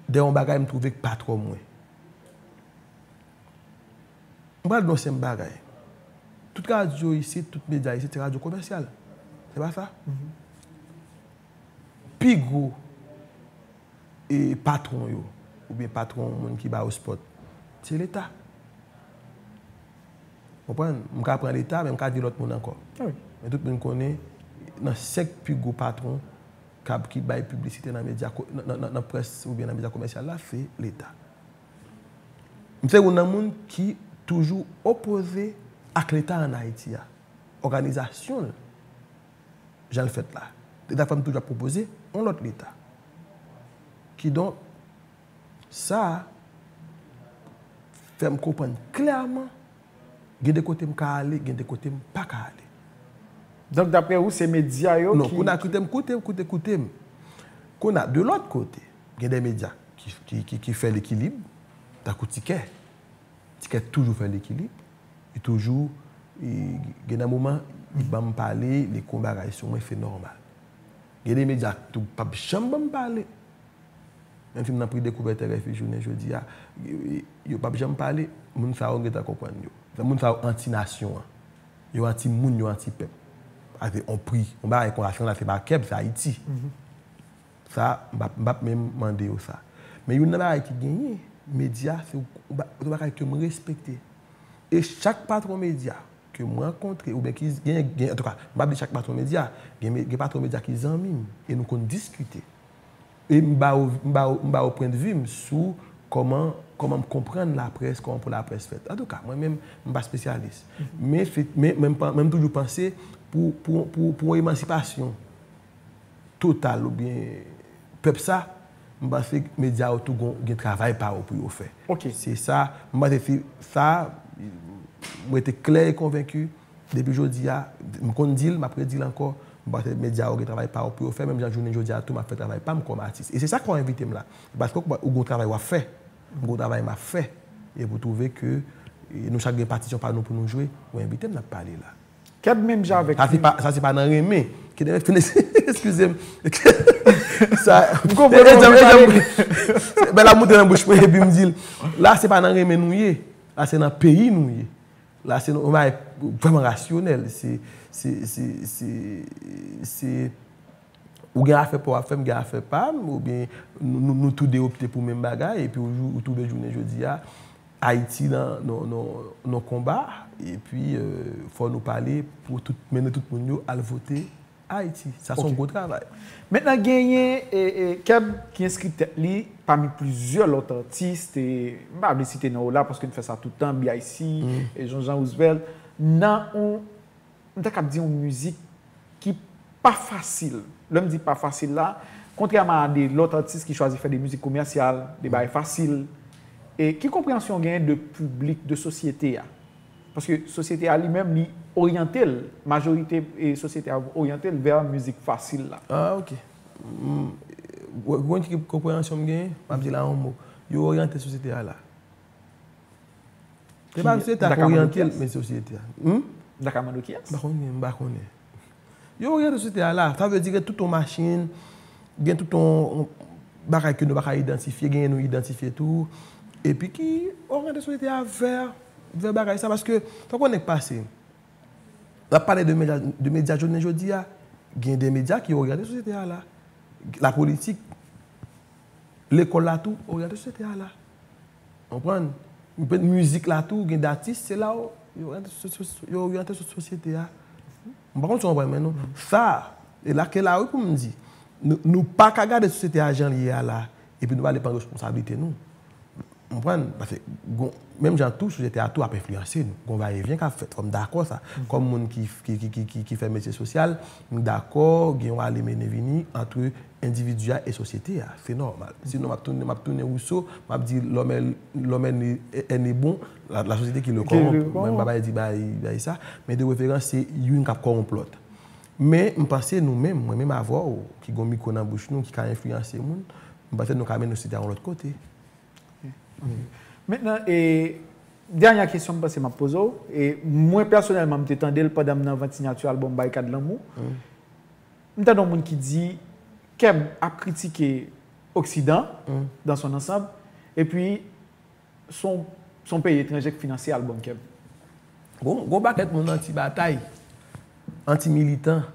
dèyè yon bagay m twouve k pa twò mwen. M pral di w yon senp bagay. Tout radyo isit, tout medya isit, se radyo komèsyal. Se pa sa? Pi gwo, e, patwon yo, oubyen patwon moun ki ba yo spòt, se Leta. Konprann? M ka pran Leta, men m ka di lòt moun ankò. Men tout moun konnen, nan senk pi gwo patwon k ap, ki bay piblisite nan medya ko-, nan, nan, nan, nan près oubyen nan medya komèsyal la, se Leta. M se youn nan moun ki toujou opoze ak Leta ann Ayiti a, òganizasyon l, jan l fèt la. Se sa k fè m toujou ap pwopoze yon lòt Leta. Kidonk, sa fè m konprann klèman, gen de kote m ka ale, gen de kote m pa ka ale. Donk, daprè ou, se medya yo Non, ki. Kounye a, koute m, koute m, koute, koute m. Kounye a, de lòt kote, gen de medya ki, ki, ki, ki fè lekilib, tankou Tikè. Tikè toujou fè lekilib. Li toujou, li, gen nan moman, li ban m pale, li kon bagay sou mwen, se nòmal. Gen de medya tou p ap janm ban m pale. Menm si m nan pri dekouvèt R F I jounen jodi a, yo, yo p ap janm pale, moun sa yo gentan konprann yo. Moun sa yo anti nasyon an. Yo anti moun, yo anti pèp. Ase on pri, on bagay konsa, se pa kèb, se Ayiti. Sa, m p ap, m p ap menm mande yo sa. Men youn nan bagay ki genyen, medya, se yon ba- yon bagay ke m respekte. E chak patwon medya ke m rankontre, oubyen ki gen, gen antouka, m p ap di chak patwon medya, gen, me- gen patwon medya ki zanmi m, e nou konn diskite. E m ba yo, m ba yo, m ba yo pwendvi m sou kòman, kòman m konprann laprès, kòman pou laprès fèt. Antouka, mwen menm, m pa espesyalis. Men, men, men, men m toujou panse pou, pou, pou, pou yon emansipasyon total oubyen pèp sa, m panse medya yo tou gon, gen travay pa yo pou yo fè. Se sa, m panse se sa, m rete klè e konvenki, depi jodi a, m konn di l, m ap redi l ankò, m panse medya yo gen travay pa yo pou yo fè, menm jan jounen jodi a tou, m ap fè travay pa m kòm atis. E se sa k fè w envite m la. Se paske ou gon travay w ap fè, m gon travay m ap fè. E pou twouve ke nou chak gen patisyon pa nou pou nou jwe, ou envite m, n ap pale la. Kèb menm jan avèk. Sa se pa, sa se pa nan renmen. Kite m fin, eskize m. Sa, m konprann. Bèl ap moute nan bouch mwen, epi m di l, la se pa nan renmen nou ye. La se nan peyi nou ye. La se yon bagay vrèman rasyonèl. Se, se, se, se, se, ou gen afè pa w ap fè, m gen afè pa m, oubyen nou, nou, nou toude opte pou menm bagay, epi ou, ou twouve jounen jodi a, Ayiti nan, nan, nan, nan konba, epi euh, fò nou pale pou tout, mennen tout moun yo al vote Ayiti. Sa se yon gwo travay. Mentnan, genyen e, e, Keb ki enskri tèt li pami plizyè lòt atis, e, m pa vle site non yo la, paske n fè sa tout tan, B I C, e Jean Jean Roosevelt, nan yon, m ta kab di yon mizik ki pa fasil. Lè m di pa fasil la, kontrèman a de lòt atis ki chwazi fè de mizik komèsyal, de bagay fasil, e ki konpreyansyon w genyen de piblik, de sosyete a? Paske sosyete a li menm, li oryante l, majorite e sosyete a oryante l vè mizik fasil la. Ah, ok. Ou konn ki konpreyansyon m genyen? M ap di la yon mo. Yo oryante sosyete a la. Se pa sosyete a ki oryante l, men sosyete a. Hmm? M ta ka mande w kiyès? M pa konnen, m pa konnen. Yo oryante sosyete a la. Sa vle di gen tout yon machin, gen tout yon bagay ke nou pa ka idantifye, genyen nou idantifye tou. Epi ki oryante sosyete a vè, vè bagay sa. Paske, tankou nèg pase, n ap pale de medya, de medya jounen jodi a, gen de medya ki oryante sosyete a la. Lapolitik, lekòl la tou, oryante sosyete a la. Konprann? Mizik la tou, gen de atis, se la yo, yo oryante sosyete a. M pa konn si w konprann mwen non. Sa, e la ke la wi pou m di, nou, nou pa ka gade sosyete a jan l ye a la, epi nou pa ale pran responsablite nou. Konprann? Paske, menm jan tou, sosyete a tou ap enfliyanse nou. Gon vayevyen k ap fèt, fò m dakò sa. Kòm moun ki, ki, ki, ki, ki, ki fè metye sosyal, m dakò, gen yon ale mennen vini ant endividi a e sosyete a. Se nòmal. Sinon, m ap tounen, m ap tounen Rousseau, m ap di, l'homme est, l'homme est né, est né bon, la, la société qui le corrompt. Mwen, m pa bay di bay, bay sa, men de preferans, se youn k ap kòwonp lòt. Men, m panse nou menm, mwen menm avè w, ki gon mikwo nan bouch nou, ki ka enfliyanse moun, m panse nou ka mennen sosyete a yon lòt kote. Mentnan, e, dènyè kesyon m panse m ap poze w, e, mwen pèsonèlman, m te tande l pandan m nan vant sinyati albòm Barikad Lanmou. M tande yon moun ki di, Keb ap kritike Oksidan, dans son ensemble, epi se yon, se yon peyi etranje k finanse albòm Keb. Gon, gon pakèt moun anti-batay, anti-militan.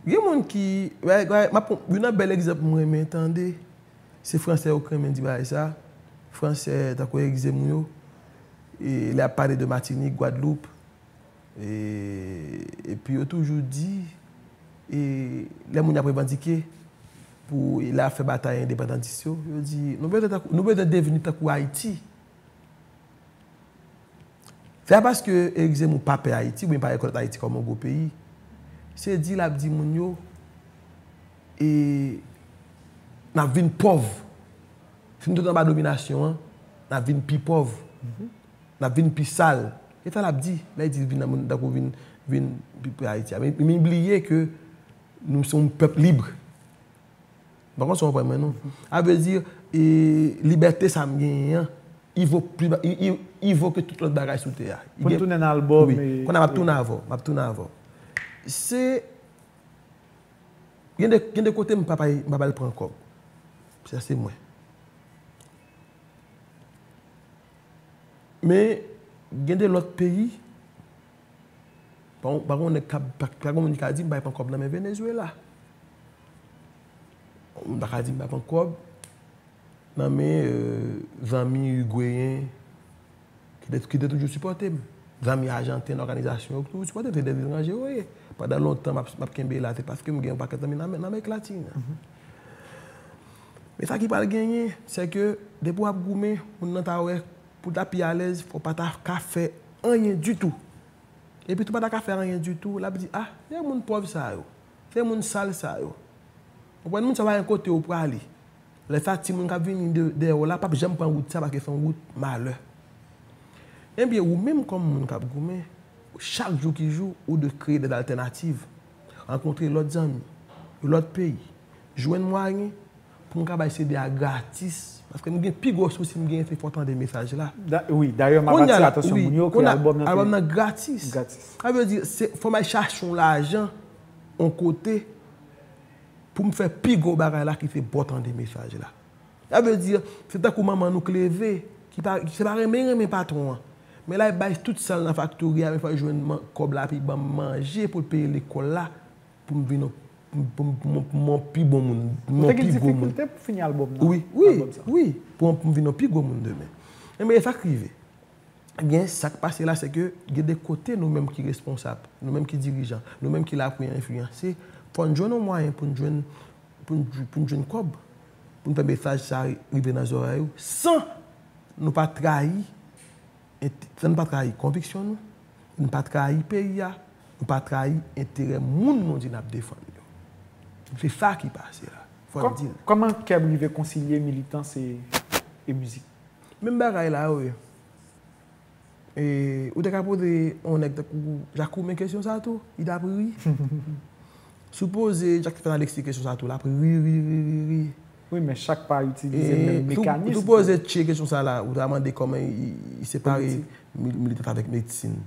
Gen moun ki, youn nan bèl egzanp mwen renmen tande, se fransè yo k renmen di bagay sa. Fransè, tankou Eric Zemmour yo, e lè y ap pale de Matinik, Gwadloup, e, epi yo toujou di, e, lè moun y ap revandike, pou, e lè y ap fè batay endepandantis yo, yo di, nou bezwen tankou, nou bezwen devni tankou Ayiti. Se pa paske Eric Zemmour pa pè Ayiti, oubyen pa rekonèt Ayiti kòm yon gwo peyi. Se di l ap di moun yo, e, n ap vin pòv. Si nou tout anba dominasyon an, n ap vin pi pòv. N ap vin pi sal. E sa l ap di, lè l di vin nan moun, tankou vin, vin pi pre Ayiti a. Men, men bliye ke nou se yon pèp lib. M pa konn si w konprann mwen, non. A vle di, e, libète sa m genyen an, i vo pli, i, i, i vo ke tout lòt bagay sou tè a. Pou n tounen nan albòm. Wi. Kounye a m ap tounen avè w, m ap tounen avè w. Se, gen de, gen de kote m pa pral, m pa pral pran kòb. Sa se mwen. Men, gen de lòt peyi, pa, pa gen yon nèg k ap, pa, pa gen yon moun ki ka di m pa pran kòb nan men Venezuela. Moun pa ka di m pa pran kòb nan men, euh, zanmi igweyen ki te, ki te toujou sipòte m. Zanmi ajanten, òganizasyon yo ki toujou sipòte m, se de etranje yo ye. Pandan lontan, m ap, m ap kenbe la, se paske m gen yon pakèt zanmi nan, nan Amerik Latin. Men sa ki pral genyen, se ke depi w ap goumen, moun nan ta wè, pou l ta pi alèz, fò w pa ta ka fè anyen ditou. Epi tou pa ta ka fè anyen ditou, l ap di, ah, se moun pòv sa yo, se moun sal sa yo. Ou konprann, moun sa pa gen kote yo prale. Lè sa, timoun k ap vini de, dèyè w la p ap janm pran wout sa paske se yon wout malè. Ebyen, ou menm kòm moun k ap goumen, chak jou ki jou, ou dwe kreye de altènativ, rankontre lòt zanmi, lòt peyi, jwenn mwayen pou m ka bay C D a gratis. Paske m gen pi gwo sousi m genyen se fò tande mesaj la. Da, wi, dayè m ap atire atansyon moun yo ke albòm nan gratis. Gratis. Sa vle di, se, fò m al chache yon lajan, yon kote, pou m fè pi gwo bagay la ki se bò tande mesaj la. Sa vle di, se tankou manman nou k leve, ki pa, se pa renmen, renmen patwon an. Men l al bay tout sa l nan faktori a, men fò l jwenn man, kòb la pou l ban m manje, pou l peye lekòl la, pou m vin yon, pou m, pou m, pou m, pou m yon pi bon moun, pou m yon pi gwo moun. Ou te gen difikilte pou fini albòm nan? Wi, wi, wi, pou, pou m vin yon pi gwo moun demen. Enben, e sa k rive. Gen sa k pase la, se ke gen de kote nou menm ki responsab, nou menm ki dirijan, nou menm ki la pou n enfliyanse, fò n jwenn yon mwayen pou n jwenn, pou n, pou n jwenn kòb, pou n fè mesaj sa rive nan zòrèy ou, san nou pa trayi, ent-, san nou pa trayi konviksyon nou, nou pa trayi peyi a, nou pa trayi enterè moun nou di n ap defann yo. Se sa ki pase la. Fò n di l. Kòman Keb rive konsilye militans e, e mizik? Menm bagay la, wi. E, ou te ka poze yon nèg tankou Jakoumen kesyon sa tou, li t ap ri. Si w poze Jackson Alexis kesyon sa tou, l ap ri, ri, ri, ri, ri. Wi, men chak pa itilize menm mekanis. Si w poze Tche kesyon sa la, ou ta mande kòman li, li separe militans avèk medsin.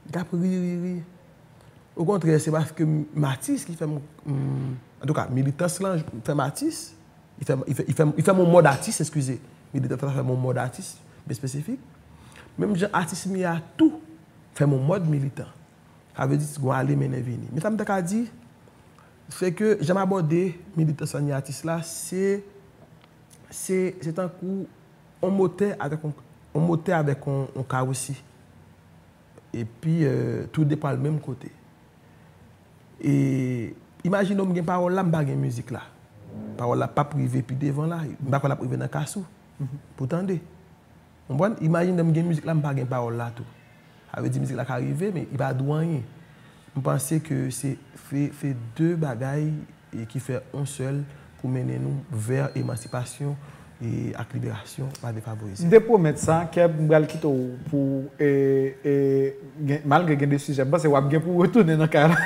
Li t ap ri, ri, ri. Okontrè, se paske m atis ki fè m, m, antouka, militans lan fè m atis. Li fè m, li fè, li fè m, li fè m yon mòd atis, eskize. Militans lan fè m yon mòd atis byen espesifik. Menm jan atis m ye a tou fè m yon mòd militan. Sa vle di, se gon ale mennen vini. Men sa m ta ka di, se ke jan m abòde militans lan ni atis la, se, se, se tankou yon motè avèk yon, yon motè avèk yon, yon kawosi. Epi, euh, toude pral menm kote. E imajine w m gen pawòl la, m pa gen mizik la. Pawòl la p ap rive pi devan la. M pa kwè l ap rive nan kas ou pou tande. Konprann? Imajine m gen mizik la, m pa gen pawòl la tou. Sa vle di mizik la ka rive, men li pa di w anyen. M panse ke se, se, se de bagay e ki fè yon sèl pou mennen nou vè emansipasyon e ak liberasyon ma defavorize. M te pwomèt sa, Keb, m pral kite w pou, e, e, gen, malgre gen de sijè, m panse w ap gen pou w retounen nan kay la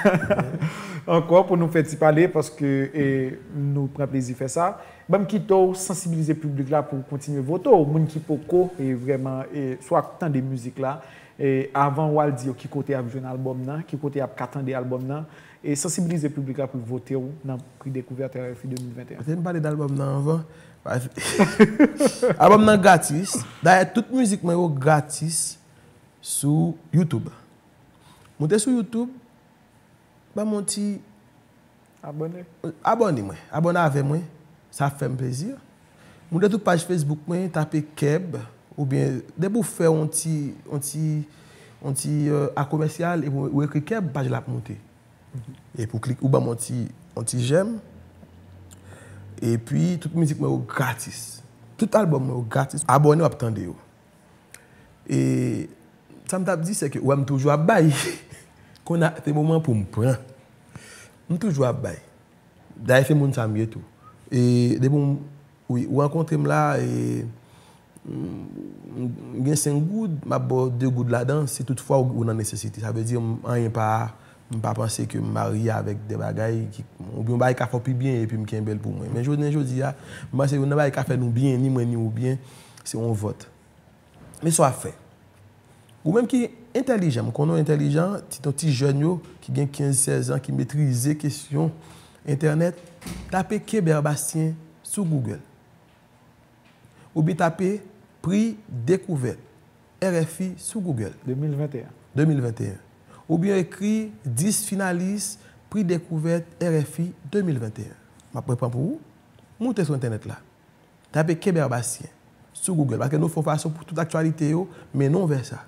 ankò pou nou fè ti pale, paske, e, nou pran plezi fè sa. Ban m kite w sansibilize piblik la pou kontinye vote w. Moun ki poko, e, vrèman, e, swa tande mizik la, e, avan w al di yo ki kote y ap jwenn albòm nan, ki kote y ap ka tande albòm nan, e sansibilize piblik la pou l vote w nan Prix Découverte R F I de mil venteyen. Kote m pale d albòm nan anvan? Albòm nan gratis. Dayè, tout mizik mwen yo gratis sou YouTube. Moute sou YouTube, ban m yon ti Abòne. Abòne mwen. Abòne avè mwen. Sa ap fè m plezi. Moute tout paj Facebook mwen, tape Keb, oubyen depi w fè yon ti, yon ti, yon ti, euh, a komèsyal, epi w ekri Keb, paj la ap moute. Epi w klik, ou ban m yon ti, yon ti j'aime. Epi tout mizik mwen yo gratis. Tout albòm mwen yo gratis. Abòne, w ap tande yo. E sa m t ap di, se ke, w wè m toujou ap bay. Kounye a, se moman pou m pran. M toujou ap bay. Dayè, se moun sa m ye tou. E depi w, wi, ou rankontre m la, e, m, m gen senk goud, m ap ba w de goud ladan, si toutfwa ou, ou nan nesesite. Sa vle di, m, anyen pa, m pa panse ke m marye avèk de bagay ki, oubyen yon bagay ka fè w pi byen epi m kenbe l pou mwen. Men jounen jodi a, m panse youn nan bagay ka fè nou byen, ni mwen ni ou byen, se yon vòt. Men sa w ap fè. Ou menm ki entèlijan, m konnen w entèlijan, ti, ti jèn yo ki gen kenz, sèz an, ki metrize kesyon entènèt, tape Kebert Bastien sou Google. Oubyen tape Pri Dekouvèt R F I sou Google. De mil venteyen. De mil venteyen. Oubyen ekri dis finalis Pri Dekouvèt R F I de mil venteyen. M ap repran pou ou. Moute sou entènèt la. Tape Kebert Bastien sou Google, paske nou fè yon fason pou tout aktyalite yo mennen w vè sa.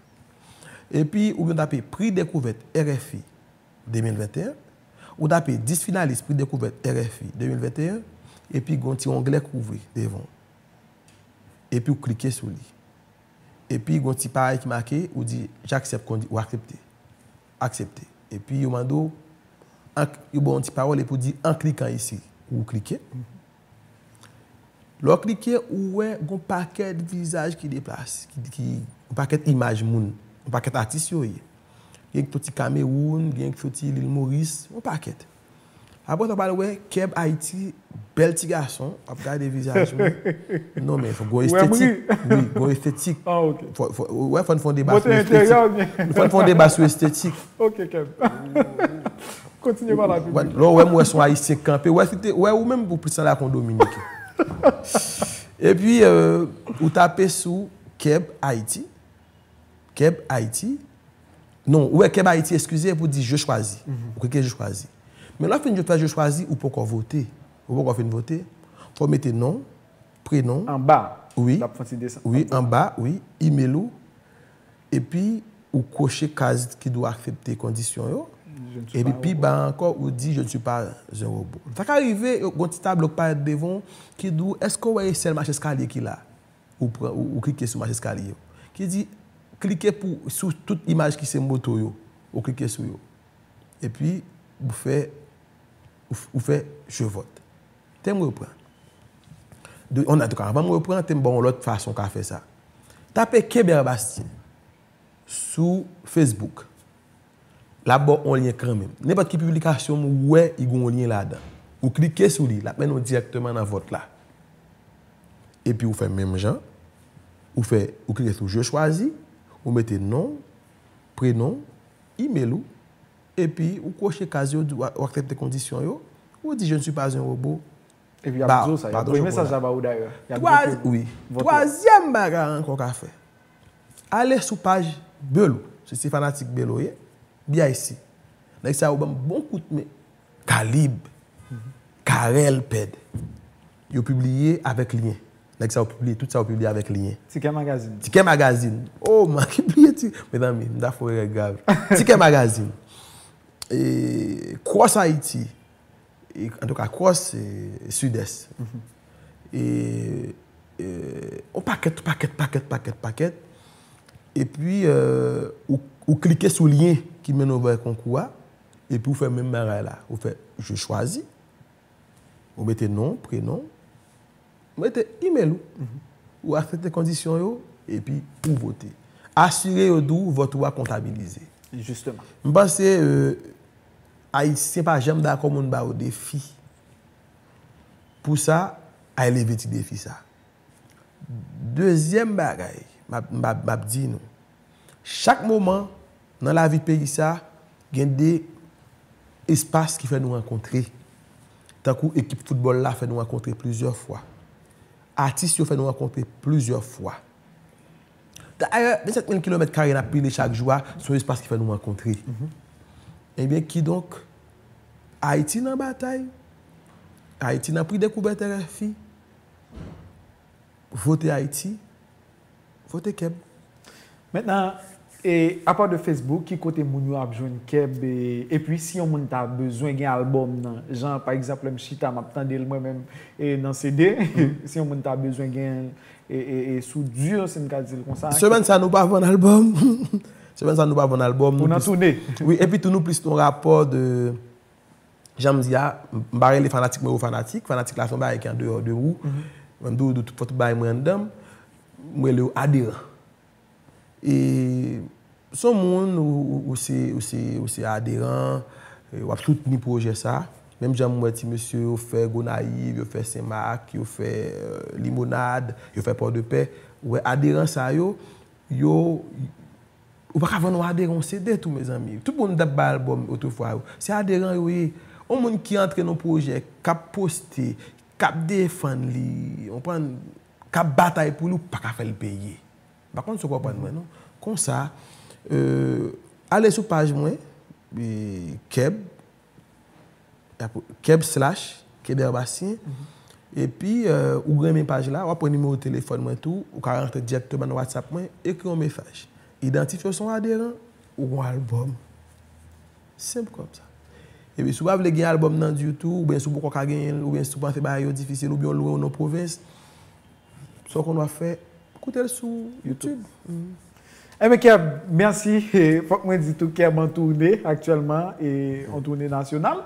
Epi, oubyen w tape Pri Dekouvèt R F I de mil venteyen, ou tape dis finalis Pri Dekouvèt R F I de mil venteyen, epi gen yon ti onglè k ouvri devan w. Epi w klike sou li. Epi gen yon ti parèy ki make, ou di, "J'accepte," kondi-, ou aksepte. Aksepte. Epi yo mande w, an, yo ba w yon ti pawòl epi w di, "En cliquant ici." Ou klike. Lè w klike, ou wè gon pakèt vizaj ki deplase, ki, ki, yon pakèt imaj moun, yon pakèt atis yo ye. Gen ki soti Kamewoun, gen ki soti Lil Moris, yon pakèt. Apre sa, w pral wè Keb Ayiti, bèl ti gason, ap gade vizaj mwen. Non, men fò gon estetik. Wi, gon estetik. Ah, ok. Fò, fò, wè, fò n fè yon deba sou estetik. Fò n fè yon deba sou estetik. Ok, Keb. Kontinye pale ak piblik. Lè w wè m wè se yon Ayisyen k kanpe, wè, wè ou menm ou plis sanble ak yon Dominiken. Epi, euh, ou tape sou Keb Ayiti. Keb Ayiti. Non, ou wè Keb Ayiti, eskize, epi w di "Je choisis." Ou klike "Je choisis." Men lè w fin fè "Je choisis", ou poko vote. Ou poko fin vote. Fò w mete non, prenon. Anba. Wi. L ap fè yon ti desann. Wi, anba, wi. Imel ou. Epi, ou koche kaz ki di w aksepte kondisyon yo. Epi pi ba ankò, ou di "Je ne suis pas un robot." Sa ka rive, yo, gon ti tablo k parèt devan w ki di w, "Èske w wè e sèl macheskalye ki la?" Ou pran, ou, ou klike sou macheskalye yo. Ki di, "Klike pou, sou tout imaj ki se moto yo." Ou klike sou yo. Epi, ou fè, ou, ou fè "Je vote." Tè m repran. De, an, antouka, anvan m repran, tè m ba w yon lòt fason w ka fè sa. Tape Kebert Bastien sou Facebook. L ap ba w yon lyen kanmenm. Nenpòt ki piblikasyon m wè, li gen yon lyen ladan. Ou klike sou li, l ap mennen w dirèkteman nan vòt la. Epi ou fè menm jan, ou fè, ou klike sou "Je choisis", ou mete non, prenon, imel ou, epi ou koche kaz yo, ou aksepte kondisyon yo, ou di "Je ne suis pas un robot." Epi y ap di w sa, y ap voye mesaj la ba ou dayè. Y ap di w ke wi. Twazyèm bagay ankò w ka fè. Ale sou paj Belo. Si se fanatik Belo w ye, B I C. Nèg sa yo ban m bon kout men. Kalib, Karèl Pèd. Yo pibliye avèk lyen. Nèg sa yo pibliye, tout sa yo pibliye avèk lyen. Tikè Magazine. Tikè Magazine. Oh, man, ki bliye ti, mezanmi, m ta fè yon erè grav. Tikè Magazine. E, Cross Haïti. E, antouka, Cross, e, Sidès. E, e, yon pakèt, pakèt, pakèt, pakèt, pakèt. Epi, euh, ou, ou klike sou lyen ki mennen w vè konkou a, epi ou fè menm bagay la. Ou fè "Je choisis", ou mete non, prenon, ou mete imel ou. Ou aksepte kondisyon yo, epi ou vote. Asire yo di w vòt ou a kontabilize. Jisteman. M panse, euh, Ayisyen pa janm dakò moun ba yo defi. Pou sa, al leve ti defi sa. Dezyèm bagay, m ap, m ap, m ap di nou, chak moman nan lavi peyi sa, gen de espas ki fè nou rankontre. Tankou ekip foutbòl la fè nou rankontre plizyè fwa. Atis yo fè nou rankontre plizyè fwa. Dayè, vennsèt mil kilomèt kare n ap pile chak jou a, se yon espas ki fè nou rankontre. Ebyen, kidonk, Ayiti nan batay, Ayiti nan Pri Dekouvèt R F I, vote Ayiti, vote Keb. Mentnan, e, apa de Facebook, ki kote moun yo ap jwenn Keb, e, epi si yon moun ta bezwen gen albòm nan, jan, pa egzanp, lè m chita, m ap tande l mwen menm, e, nan C D, si yon moun ta bezwen gen, e, e, e, sou di, si m ka di l konsa. Semèn sa, nou pa vann albòm. Semèn sa, nou pa vann albòm. Ou nan tounen. Wi, epi tou, nou plis nan rapò de Jan m di a, m pa rele fanatik mwen yo fanatik, fanatik la se yon bagay ki andeyò de ou. Mwen m di w, tout fòt bagay mwen anndan m, m rele yo aderan. E se yon moun ou, ou, ou se, ou se, ou se aderan, e w ap soutni pwojè sa. Menm jan m wè ti mesye yo fè Gonayiv, yo fè Senmak, yo fè, euh, Limonad, yo fè Pòdepè, ou wè aderan sa yo, yo, ou pa ka vann yon aderan yon C D tou, mezanmi. Tout moun t ap bay albòm otrefwa yo. Se aderan yo ye. Yon moun ki antre nan pwojè, k ap poste, k ap defann li, w konprann, k ap batay pou li, ou pa ka fè l peye. M pa konn si w konprann mwen, non. Konsa, euh, ale sou paj mwen, e, Keb, Keb slash Keber Bastien. Epi, euh, ou renmen paj la, w ap pran nimewo telefòn mwen tou, ou ka rantre dirèkteman nan WhatsApp mwen, ekri yon mesaj. Idantifye w se yon aderan, ou gen yon albòm. Senp kòm sa. Epi si w pa vle gen albòm nan ditou, oubyen si w poko ka genyen l, oubyen si w panse bagay yo difisil, oubyen w lwen, w nan pwovens, sa w konn w ap fè, koute l sou YouTube. Enben, Keb, mèsi. E, fòk mwen di tou, Keb an toune aktyèlman, e, an toune nasyonal.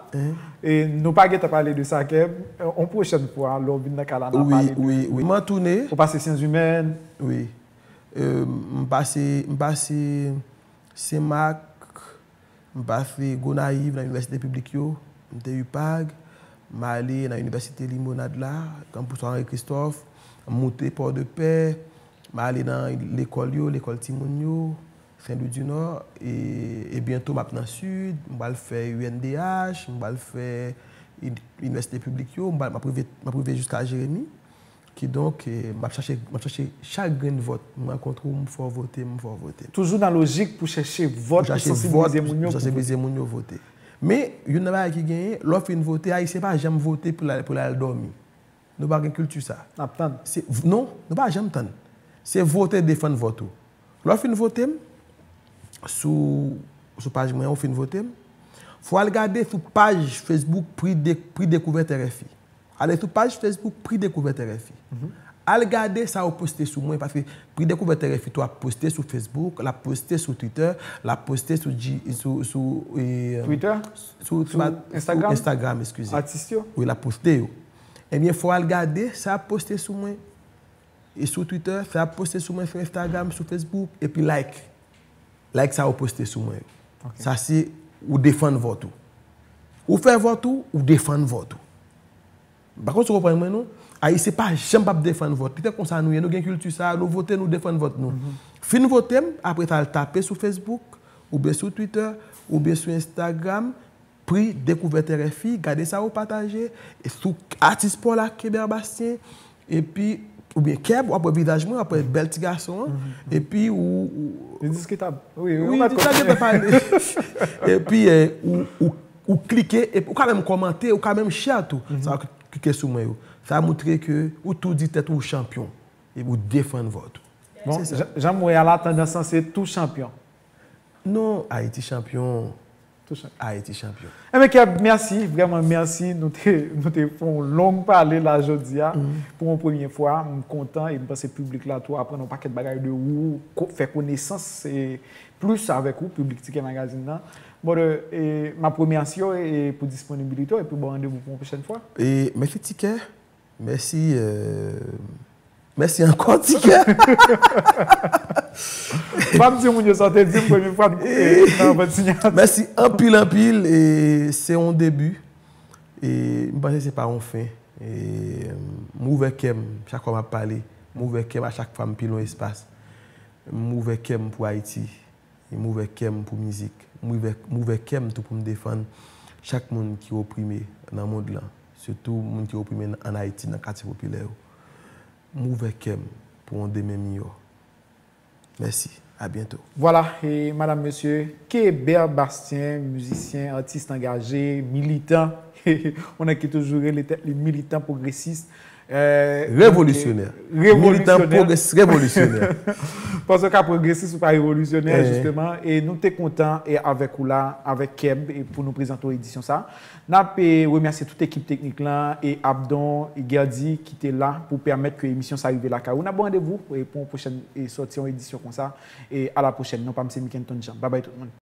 E nou pa gentan pale de sa, Keb. E, yon pwochèn fwa, lè w vin nan kay la, n a pale de... Wi, wi, wi. M an toune. Ou pase Syans Imèn. Wi. E, m pase, m pase Senmak, m pase Gonayiv nan inivèsite piblik yo, m te UPAG, m ale nan inivèsite Limonad la, kanpis Henri Christophe, m moute Pòdepè, m ale nan lekòl yo, lekòl timoun yo, Sen Lwi di Nò, e, e byento m ap nan Sid, m pral fè UNDH, m pral fè in-, inivèsite piblik yo, m pral, m ap rive, m ap rive jiska Jeremi. Kidonk, eh, m ap chache, m ap chache chak grenn vòt. M rankontre w, m fè w vote, m fè w vote. Toujou nan lojik pou chèche vòt, pou sansibilize moun yo pou vote. Pou sansibilize moun yo vote. Men, youn nan bagay ki genyen, lè w fin vote, Ayisyen pa janm vote pou l al, pou l al dòmi. Nou pa gen kilti sa. N ap tann. Se, non, nou pa janm tann. Se vote, defann vòt ou. Lè w fin vote m, sou, sou paj mwen an, ou fin vote m, fò w al gade sou paj Facebook Pri de, Pri Dekouvèt RFI. Ale sou paj Facebook Pri Dekouvèt RFI. Al gade sa yo poste sou mwen, paske Pri Dekouvèt RFI tou ap poste sou Facebook, l ap poste sou Twitter, l ap poste sou G-, sou, sou, eh, Twitter? Sou, sou, sou Instagram? Instagram, eskize. Atis yo? Wi, l ap poste yo. Ebyen, fò w al gade sa y ap poste sou mwen. E sou Twitter, sa y ap poste sou mwen, sou Instagram, sou Facebook, epi like. Like sa yo poste sou mwen yo. Sa se ou defann vòt ou. Ou fè vòt ou, ou defann vòt ou. M pa konn si w konprann mwen non. Ayisyen pa janm p ap defann vòt. Li te konsa nou ye, nou gen kilti sa, nou vote, nou defann vòt nou. Fin vote m, apre sa al tape sou Facebook, oubyen sou Twitter, oubyen sou Instagram, Pri Dekouvèt RFI, gade sa yo pataje, e sou atis pa w la, Keber Bastien, epi, oubyen Keb, w ap wè vizaj mwen, w ap wè bèl ti gason an, epi ou, ou... Indiskitable. Wi, wi, wi, ou mèt kontinye. Epi, eh, ou, ou, ou klike, epi ou ka menm kòmante, ou ka menm share tou. Sa ki klike sou mwen yo. Sa montre ke ou tou di tèt ou chanpyon, epi ou defann vòt ou. Bon, se sa. Jan, jan m wè a la, tandans lan se tou chanpyon. Non, Ayiti chanpyon. Tou chanpyon. Ayiti chanpyon. Enben, Keb, mèsi, vrèman mèsi. Nou te, nou te fè yon long pale la jodi a. Pou yon premye fwa, m kontan e m panse piblik la tou aprann yon pakèt bagay de ou, ko-, fè konesans e plis avèk ou, piblik Tikè Magazine nan. Brother, e m ap remèsye w e pou disponibilite w epi ba w randevou pou yon pwochèn fwa. E mèsi Tikè. Mèsi, euh, mèsi ankò, Tikè. M ap di moun yo sa w te di m premye fwa n koupe nan vant sinyati. Mèsi anpil, anpil. E se yon debi. E m panse se pa yon fen. E m ouvè kè m chak fwa m ap pale. M ouvè kè m a chak fwa m pi lwen espas. M ouvè kè m pou Ayiti. E m ouvè kè m pou mizik. M ouvè, m ouvè kè m tou pou m defann chak moun ki oprime nan mond lan, sitou moun ki oprime nan, ann Ayiti, nan katye popilè yo. M ouvè kè m pou yon demen miyò. Mèsi. A byento. Vwala, e madam, mesye, Keber Bastien, mizisyen, atis angaje, militan, yon nèg ki toujou rele tèt li militan pwogresis, Eh, revolisyonè. Donk, eh, revolisyonè. Militan pwogres-, revolisyonè. Paske w ka pwogresis ou pa revolisyonè, eh, jisteman. E nou te kontan e avèk ou la, avèk Keb, e pou nou prezante w edisyon sa. N ap, eh, remèsye tout ekip teknik lan, e Abdon, e Gerdy, ki te la pou pèmèt ke emisyon sa rive lakay ou. N ap ba w randevou, eh, pou yon pwochèn, eh, sòti yon edisyon konsa. E a la pwochèn. Non pa m se Mikenton Jean. Babay tout moun.